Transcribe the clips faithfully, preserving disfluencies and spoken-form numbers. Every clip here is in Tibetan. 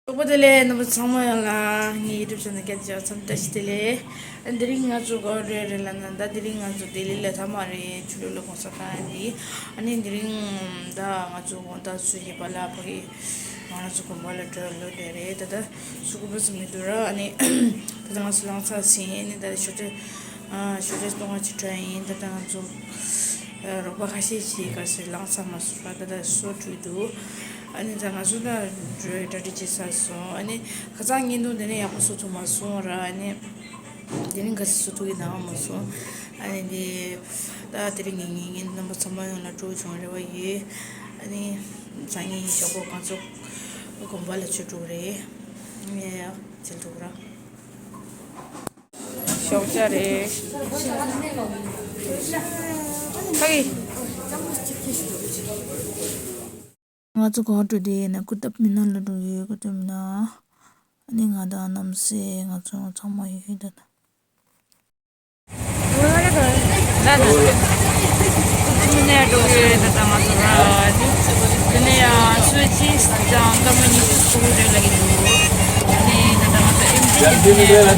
ཚོགས་པ་དེ་ལས་རྣམ་པ་ཚང་མ་ཡོངས་ལ་ངའི་ཡུ་ཊུབ་ཆེ་ནལ་སྐད་ཆ་ཚང་མ་བཀྲ་ཤིས་བདེ་ལེགས། ཨ་དེ་རིང་ང་ཚོ་ག་པར་རེད་ལབ་ན། ད་དེ་རིང་ང་ཚོ་ལྡི་ལི་ལ་མཐའ་མ་རེད། ཆུ་ལུག་ལ་གུང་སེང་བཏང་ཡ་འདི། ཨ་ནི་དེ་རིང་ད་ང་ཚོ་དགོང་དག་ཆུ་ཚོད་བརྒྱད་པ་ལ་ཕ་གི་ང་རང་ཚོ་དགོན་པ་ལ་འགྲོ་ལོ་དེ་རེད། ད་ད་སུ་གུ་བུ་སུ་མི་འདུག་ར། ཨ་ནི་ད་ད་ང་ཚོ་ལངས་ཚར་ཟིན། ཨ་ནི་ད་ཞོགས་ཇ་ཨ་ཞོགས་ཇ་བཏུང་བ་ཅིག་འགྲོ་ཡིན། ད་ད་ང་ཚོ་ཨ་རོགས་པ་ཁ་ཤས་ཤིག་ག་ཚོད་ལངས་ཚར་མ་སོང་ར། ད་ད་སོ་བྲུས་འདུག་ཨ་ནི་ད་ང་ཚོ་ད་འགྲོ་ཡི་གྲ་སྒྲིག་བྱེད་ཚར་སོང་། ཨ་ནི་ཁ་སང་ཉིན་དུ་དེ་ནས་ཡག་པོ་བཟོ་ཐུབ་མ་སོང་ར། ཨ་ནི་དེ་རིང་ག་ཚོད་བཟོ་ཐུབ་ཀྱི་ནའང་མ་སོང་། ཨ་ནི་དེ་ད་དེ་རིང་ངེད་ངེད་ངེད་རྣམ་པ་ཚང་མ་ཡོངས་ལ་སྤྲོ་བྱུང་རེ་བ་ཡོད། ཨ་ནི་སང་ཉིན་ཞོགས་པ་ང་ཚོ་དགོན་པ་ལ་ཆུ་འགྲོ་རེད། ཡ་ཡ་ཚིལ་འདུག་ར། ཞོགས་ཇ་རེད། ཕ་གི། ང་ཚོ་ག་པར་འགྲོ་དེ་ཡིན་ན། གོ་ཐོབ་མི་ན་ལ་འགྲོ་ཡོད། གོ་ཐོབ་མི་ན། ཨ་ནི་ང་དང་རྣམ་སྲས་ང་ཚོ་ཚང་མ་ཡོད་ད། ད་ད་གོ་ཐོབ་མི་ན་འགྲོ་ཡོད་ད། ད་ང་ཚོ་ར་དེ་ནས་ཡང་སུ་ཅི་དང་སྐར་མ་ཉི་ཤུ་སྐོར་རེ་ལ་གི་འདུག་ཨ་ནི་ད་ད་ང་ཚོ་ཨེམ་ཆི་ནས་འགྲོ་ཡོད། ཨ་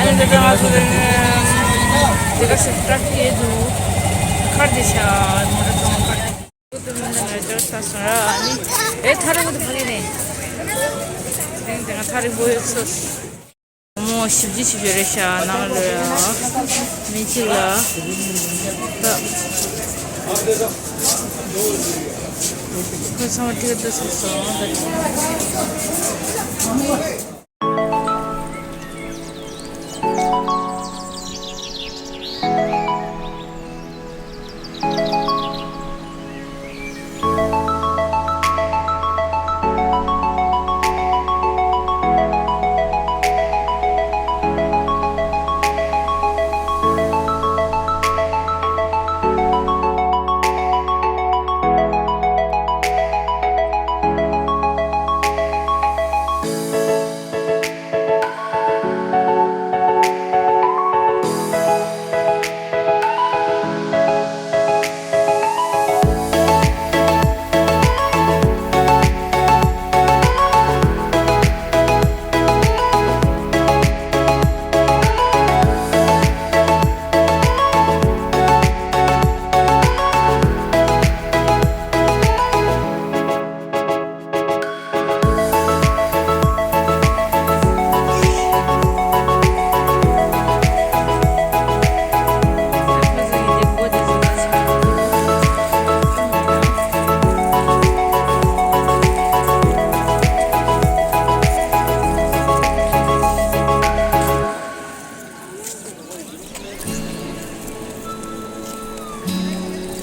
ནི་ད་ད་ང་ཚོ་དེ་ག་སེ་ཊྲ་ཕིག་ཡོད་འདུག་ཁར་དེ་ཤ་མོ་ཊ་ཚང་མ་ཁར། ཀུ་ཏུ་མི་ནང་ལ་འབྱོར་ཚར་སོང་ར། ཨ་ནི་ཨེ་ཐ་རུ་ཀུ་ཏུ་ཕ་གི་ནས། དེང་དེ་ང་ཐ་རུ་བོ་ཡོད་སོ། མོ་ཞིབ་ཅི་ཞིབ་ཅི་རེད་ཤག་ནང་ལ་མི་གཅིག་ལ། ད་ཁོ་ཚང་མ་ཏི་ཀེ་ཊི་ཚར་སོང་ད།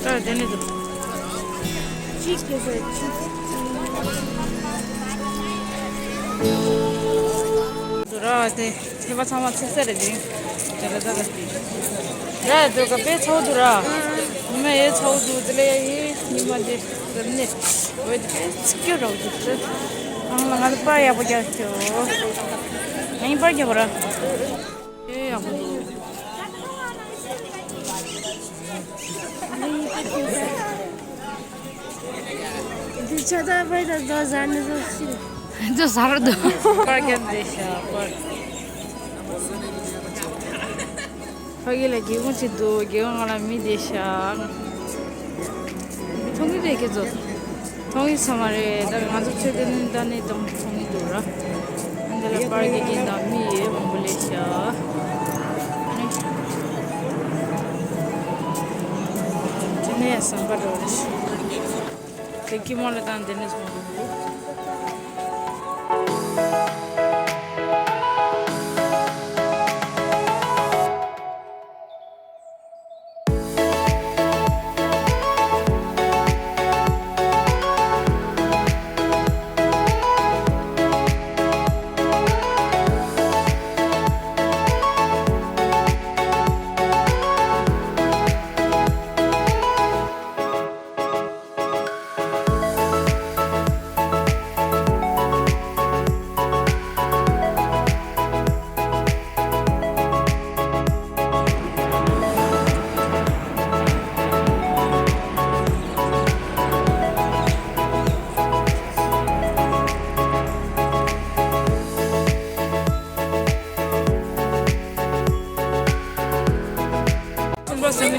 ཨ་དེ་ནས་འདུག་གཅིག་དེ་ཟེར་གཅིག་དུ་ར་དེ་ཐེ་བ་ཚང་མ་ཚིག་ས་རེད། དེ་རིང་དེ་ལ་ད་ག་ར་དེ་ག་དཔེ་ཚ་བོ་འདུག་ར། ཉི་མ་ཡེ་ཚ་བོ་འདུག་དེ་ལ་ཡེ་ཉི་མ་དེ་དེ་ནས་འོད་དེ་དཔེ་ཚིག་སྐྱོ་ར་འདུག་དེ་ཨང་ལ་ང་ལ་པར་ཡག་པོ་རྒྱག་ཤོག་ང་ཡིན་པར་རྒྱག་པ་ར། ཨེ་ཡག་པོ་འདུག་འདི་ཆ་ད་བས་ད་རྡོ་ཟ་ནི་རོ་ཤི། རྡོ་ཟ་ར་འདུག་པར་རྒྱབ་བསྡད་ཤག་པར། ཕ་གི་ལ་སྒེའུ་ཁུང་ཅིག་འདུག་སྒེའུ་ཁུང་ལ་མི་བསྡད་ཤག་མཐོང་གི་རེད་ཁྱེད་ཚོ། མཐོང་གི་ས་མ་རེད། ད་ང་ཚོ་ཚོད་ལྟ་ནི་ད་ནི་དང་མཐོང་གི་འདུག་ར། འདི་ལ་པར་གྱི་རྐྱེན་དང་མི་ཡོད་མང་པོ་སླེབས་ཤག་དེ་ནས་ཡང་ཟམ་པ་འགྲོ་རེད། དེ་ཀི་མོ་ལ་དང་དེ་ནས་སོང་འདུག་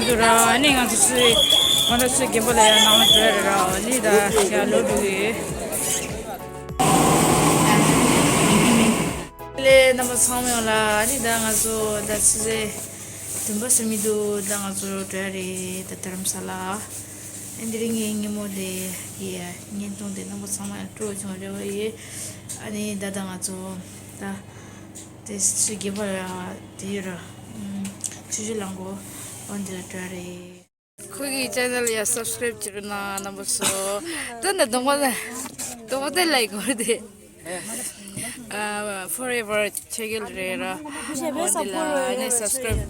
ར་ནི་ང་ཚོ་སུ་ང་ཚོ་སུ་རྒན་པ་ལ་ཡང་ནང་ལ་འགྲོ་ཡ་ར་ནི་ད་ཡ་ལོ་འགྲོ་གི་ལེ་རྣམ་པ་ཚང་མ་ཡོང་ལ་ནི་ད་ང་ཚོ་ད་སུ་ཟེ་དུམ་པ་སུ་མི་འདུག་ད་ང་ཚོ་འགྲོ་ཡ་རེད་ད་དྷ་རམ་ས་ལ། ཨ་འདི་རིང་ངའི་ཉིན་མོ་དེ་ཡ་བརྙན་ཐུང་དེ་རྣམ་པ་ཚང་མ་ཡང་སྤྲོ་བྱུང་རེ་བ་ཡོད། ཨ་ནི་ད་ད་ང་ཚོ་ད། དེ་སུ་རྒན་པ་ར་དེ་ཡོད་ར། ཆུ་ཆུ་ལང་གོ་འོན་དེ་ལ་འགྲོ་རེད། ཁོ་གི་ཅེ་ནལ་ཡ་སབ་སི་ཀ་རེབ་བྱེད་རོགས་གནང་རྣམ་པ་ཚོ། ད་ནི་གདོང་པ་ལ་གདོང་པ་དེ་ལ་ཡི་གོ་རེད་དེ། ཨ་ཕོར་ཨེ་ཝར་ཆེ་གེལ་རེད་ར། འོན་དེ་ལ་ནི་སབ་སི་ཀ་རེབ་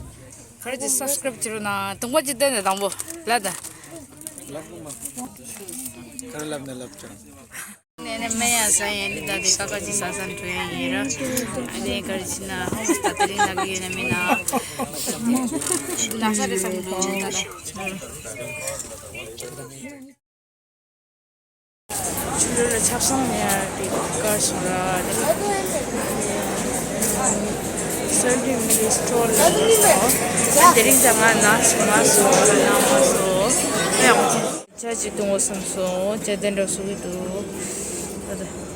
ག་རེ་ཅི་སབ་སི་ཀ་རེབ་བྱེད་རོགས་གནང་གདོང་པ་ཅི་ད་ནི་དང་པོ་ལ་ད། ལབ་གོ་མ། ག་རེ་ལབ་ན་ལབ་ཀྱང་། ནས་ནས་མེ་ཡང་ས་ཡན་ནི་ད་དེ་ཀ་ཀ་ཅི་ས་ས་འགྲོ་ཡ་ཡིན་ར། ཨ་ནི་ག་རེ་ཕྱིན་ན་ཧོ་ད་དེ་རིང་ལ་གི་ཡོད་ན་མིན་ན། ན་ས་རེ་ས་མི་འགྲོ་ཡིན་ད་ར། ཆུ་ལོ་ལ་ཆབ་སང་ནས་ཡར་དེ་དཀར་སོང་ར་དེ་ལ། སར་དུས་མི་རེ་སི་ཊོར་ལ་འགྲོ་སོང་། དེ་རིང་ད་ང་ན་སོང་མ་སོང་ན་མ་སོང་ཡང་། ཇ་ཅིག་འཐུང་དགོས་བསམ་སོང་། ཇ་དེ་འདྲ་བཟོ་གི་འདུག་ད་ལྟ།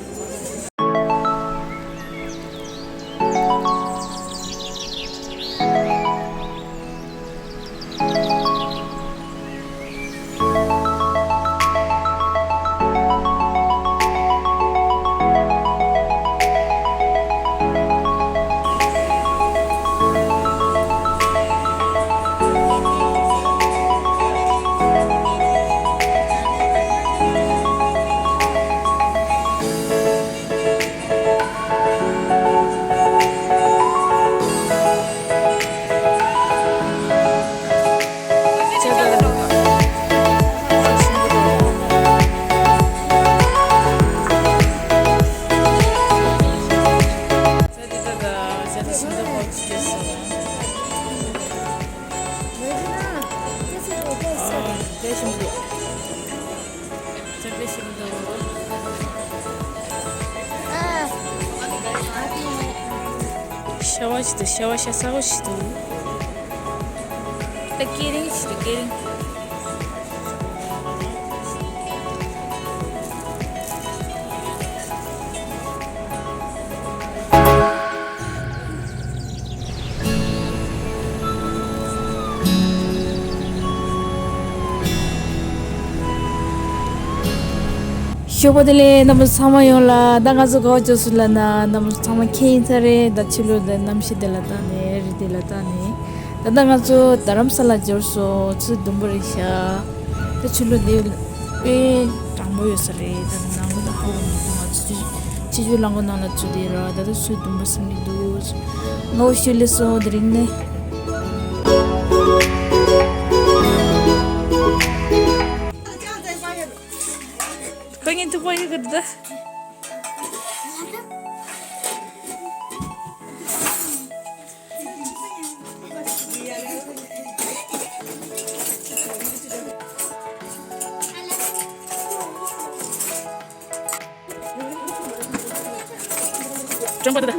ཤ་བ་ཞིག་འདུག་ཤ་བ་ཤ་ཚ་བོ་ཞིག་འདུག་ད་སྐེ་རིང་ཞིག་འདུག་སྐེ་རིང་། ཞོགས་པ་བདེ་ལེགས། རྣམ་པ་ཚང་མ་ཡོང་ལ་ད་ང་ཚོ་ག་བ་འབྱོར་སོང་ལབ་ན་རྣམ་པ་ཚང་མ་མཁྱེན་ཡིན་ས་རེད། ད་ཕྱི་ལོགས་ད་གནམ་གཤིས་དེ་ལ་ད་ནས་རི་དེ་ལ་ད་ནས་ད་ལྟ་ང་ཚོ་རྡ་རམ་ས་ལ་འབྱོར་སོང་། ཚོད་དུམ་བུ་རེད་ཤག་ད་ཕྱི་ལོགས་དེ་དཔེ་གྲང་མོ་ཡོད་ས་རེད། ད་ནང་ལོགས་ད་ཧ་གོ་མི་འདུག་ང་ཚོ་ཕྱི་ཕྱི་ཕྱི་རླངས་འཁོར་ནང་ལ་ཚུད་དེ་ར་ད་ལྟ་ཚོད་དུམ་བུ་སིམ་གྱི་འདུག་ང་འོ་ཤུ་ལི་སོང་དེ་རིང་ནས། ཁོ་ངའི་ཐུག་པ་ཡི་གི་འདི། ཀྲང་པ་ཏི་ད།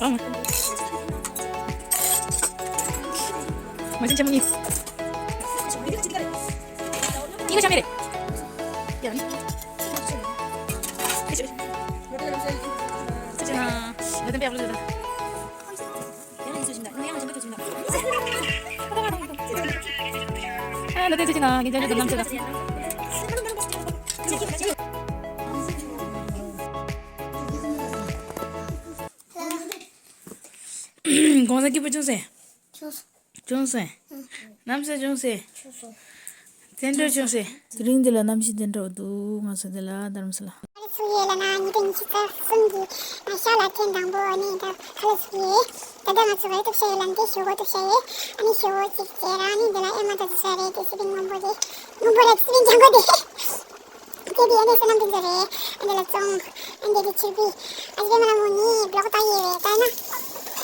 ཨང་། མ་ཅན་ཆེན་མོ་གཉིས། གཉིས་ཀ་ཆ་མེད་རེད། ཡ་ནི། ཁྱེད་ཆོ། ཁྱེད་ཆོ་ན། ང་དེ་འབེབས་ལོས་ད། གོང་ས་སྐྱིད་པོ་ཅུང་ཟད། ཅུང་ཟད། ཅུང་ཟད། གནམ་ས་ཅུང་ཟད། ཅུང་ཟད། བཙན་བྲོད་ཅུང་ཟད། དེ་རིང་འདི་ལ་གནམ་གཤིས་དེ་འདྲ་བོ་འདུག་ང་ཚོ་འདི་ལ་རྡ་རམ་ས་ལ། ཁ་ལག་ཚུགས་ཡས་ལ་ན་ཉིས་སྟོང་ཉི་ཤུ་རྩ་གསུམ་གྱི་ཤར་ལ་ཐེངས་དང་པོ་ནས་ད་ཁ་ལག་ཚུགས་ཡས། ད་ལྟ་ང་ཚོ་ག་རེ་གཏུབ་བྱ་ཡས་ལབ་དེ་ཞོག་ཁོག་གཏུབ་བྱ་ཡས། ཨ་ནི་ཞོག་ཁོག་གཅིག་བྱས་ར་ཨ་ནི་འདི་ལ་ཨེ་མ་ད་ཚུགས་ས་རེད་དེ་སི་པིན་སྔོན་པོ་དེ། སྔོན་པོ་ར་སི་པིན་ལྗང་གུ་དེ། དེ་དེ་ཨ་ནི་བསོད་ནམས་ཕུན་ཚོགས་རེད། ཨ་འདི་ལ་བཙོང་། ཨ་འདི་དེ་ཕྱུར་བུ། ཨ་ཟེ་མ་ལ་མོ་ནི་བློག་བཏང་ཡས་རེད་ད་ན།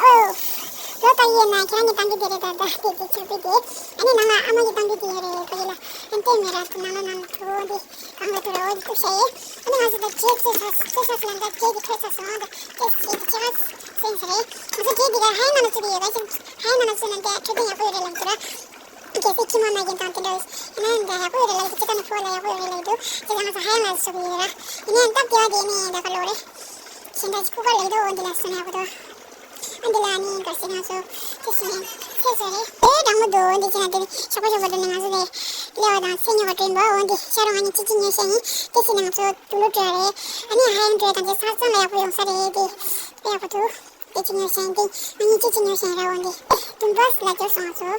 ཨོ། བློག་བཏང་ཡས་ན་ཁྱེད་རང་གི་བཏང་གི་དེ་རེད་ད་ད་དེ་དེ་ཕྱུར་བུ་དེ། ཨ་ནི་ནང་ལ་ཨ་མ་གི་བཏང་གི་དེ་ཡོད་རེད་ག་ཡོད་ལ། ཨ་ལྟོས་མེད་ར་ད་ནང་ལ་ནང་ལ་ཐུ་འོ་འདི། གང་ལ་ཐུ་ར་འོ་འདི་གཏུབ་བྱ་ཡས། ཨ་ནི་ང་ཚོ་ད་ཇེ་ཚེ་ཚ་ཚེ་ཚ་ཚེ་ལ་ད་ཇེ་གི་ཐོས་ཚ་སོང་ད་ཇེ་ཇེ་གི་ཁྱེད་རང་། སེམས་ས་རེད། ང་ཚོ་དེ་འདི་ག་ཧའེ་ནང་ལ་བཙུགས་ཡོད་པ་ཅིང་ཧའེ་ནང་ལ་བཙུགས་ན་འདི་འཕྲོད་བསྟེན་ཡག་པོ་ཡོད་རེད་ལབ་འདུག་ར། གལ་སྲིད་ཁྱི་མ་ན་གིན་དང་དེ་འདྲ་ཡིན་ན་འདི་ཡག་པོ་ཡོད་རེད་ལབ་འདུག་སྤྱི་ཚོགས་ནས་ཕོ་ལ་ཡག་པོ་ཡོད་རེད་ལབ་འདུག་དེ་ཚང་ང་ཚོ་ཧའེ་ནང་ལ་བཙུགས་ཡོད་ར། ཡིན་ནའང་སྟབས་བདེ་བ་དེ་ནི་ད་ག་ལོ་རེད། གཞན་དག་ཅིག་ཁུག་པ་ལེགས་འདུག་འོ་འདི་ལ་སོང་ན་ཡག་པོ་འདུག་ཨ་འདི་ལ་ནི་ག་སེ་ང་ཚོ་དེ་སེ་ཚེ་བཟོ་རེད། ཨེ་དྲང་མོ་འདུག་འོ་འདི་ཅི་ན་དེ་ཤོག་པ་ཤོག་པ་འདི་ནི་ང་ཚོ་ནས་སླེབས་པ་དང་སེ་ཉོ་བ་དྲན་པོ་འོ་འདི་ཤ་རོ་ང་ནི་ཅི་ཅི་ཉོ་ཤ་ཡིན་དེ་སེ་ནི་ང་ཚོ་དུ་ལོ་བྲོས་རེད། ཨ་ནི་ཧའེ་ནང་བྲོས་དང་དེ་ས་གཙང་ལ་ཡག་པོ་ཡོང་ས་རེད་དེ་ཡག་པོ་འདུག་དེ་ཅི་ཉོ་ཤ་ཡིན་དེ་ང་ནི་ཅི་ཅི་ཉོ་ཤ་ཡིན་ར་འོ་འདི་དུམ་བུ་ལ་འབྱོར་སོང་ང་ཚོ།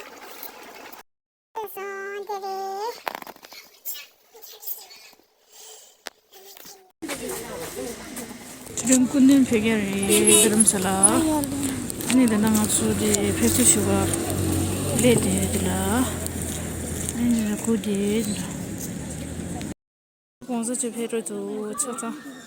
སོང་དེ་རེད། དེ་རིང་སྐུ་མདུན་ཕེབས་མཁན་རེད་རྡ་རམ་ས་ལ། ཨ་ནི་ད་ལྟ་ང་ཚོ་དེ་ཕེབས་བསུ་ཞུ་བ་སླེབས་དེ་དེ་ལ། ཨ་ནི་སྐུ་དེ་དེ་ལ། གོང་ས་མཆོག་ཕེབས་འགྲོ་འདུག་ཆ་ཚང་